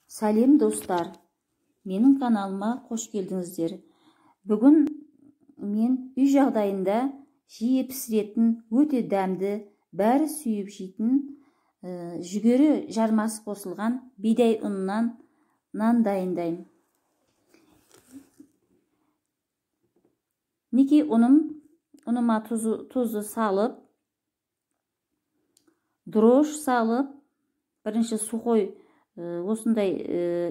Сәлем достар, менің каналыма қош келдіңіздер. Бүгін мен үй жағдайында жиі пісіретін, өте дәмді, бәрі сүйіп жейтін, жүгері жармасы қосылған бидай ұнынан нан дайындаймын. Мінекей ұныма тұзды салып, дрожж салып, бірінші сухой осындай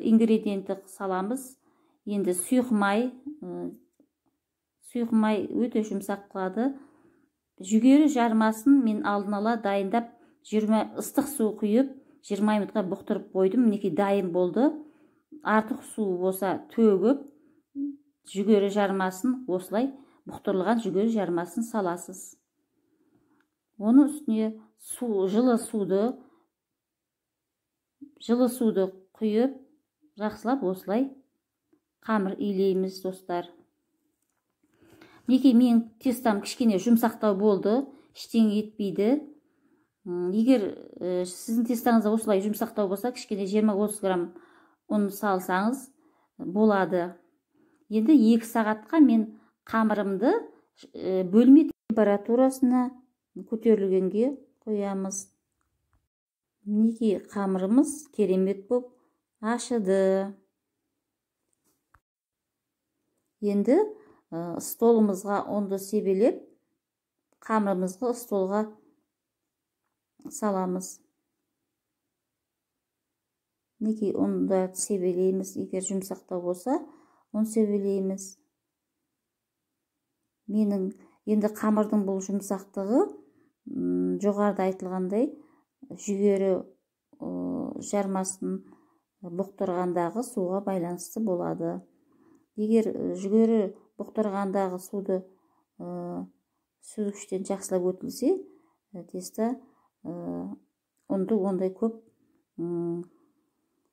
ингредиентті саламыз. Енді сұйық май, сұйық май өте жұмсақ қылады. Жүгері жармасын мен алдын ала дайындап, 20 ыстық су құйып, 20 минутқа бұқтырып қойдым. Мінекей дайын болды. Артық су болса төгіп, жүгері жармасын осылай бұқтырылған жүгері жармасын саласыз. Оның үстіне жылы суды құйып, жақсылап осылай қамыр илейміз, достар. Мінекей менің тестам кішкене жұмсақтау болды, ештеңе етпейді. Егер сіздің тестаңызда осылай жұмсақтау болса, кішкене 20-30 грамм ұн салсаңыз болады. Енді 2 сағатқа мен қамырымды бөлме температурасына көтерілгенге қоямыз. Мінекей қамырымыз керемет боп ашыды. Енді столымызға ұнды себелеп, қамырымызды столға саламыз. Мінекей ұнды себелейміз. Егер жұмсақтау болса, ұн себелейміз. Менің енді қамырдың бұл жұмсақтығы жоғарыда айтылғандай жүгері жармасын бұқтырғандағы суға байланысты болады. Егер жүгері бұқтырғандағы суды сүзгіштен жақсылап өтілсе, тесто ұнды ондай көп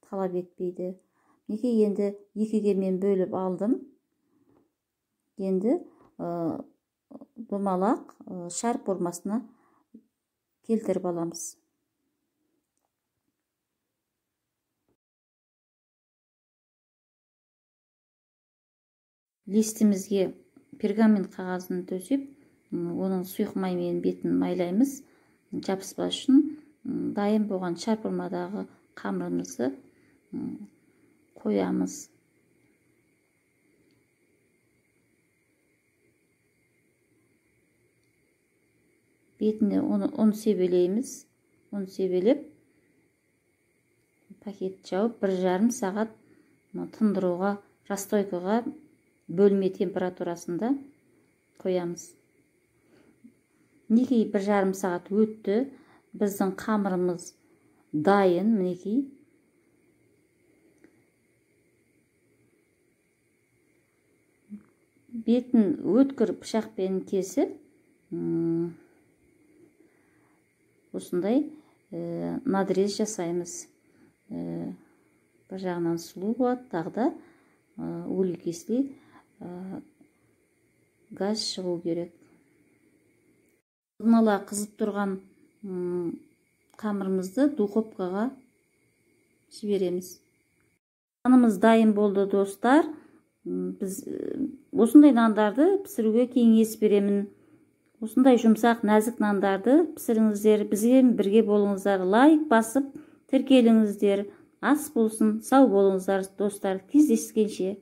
талап етпейді. Мінекей енді екіге мен бөліп алдым. Енді домалақ шар формасына келтіріп аламыз. Листімізге пергамент қағазын төсеп, оның сұйық маймен бетін майлаймыз. Жабыспас үшін дайын болған шар формадағы қамырымызды қоямыз. Бетіне ұн себелейміз. Ұн себелеп, пакет жауып, 1,5 сағат тындыруға, расстойкаға бөлме температурасында қоямыз. Мінекей 1,5 сағат өтті. Біздің қамырымыз дайын. Мінекей бетін өткір пышақпен кесіп, осындай надрез жасаймыз. Бір жағынан сұлу болады, тағы да углекислый газ шығу керек. Алдын ала қызып тұрған қамырымызды духовкаға жібереміз. Нанымыз дайын болды, достар. Біз осындай нандарды пісіруге кеңес беремін. Осындай жұмсақ, нәзік нандарды пісіріңіздер, бізбен бірге болыңыздар, лайк басып тіркеліңіздер. Ас болсын, сау болыңыздар, достар. Кездескенше.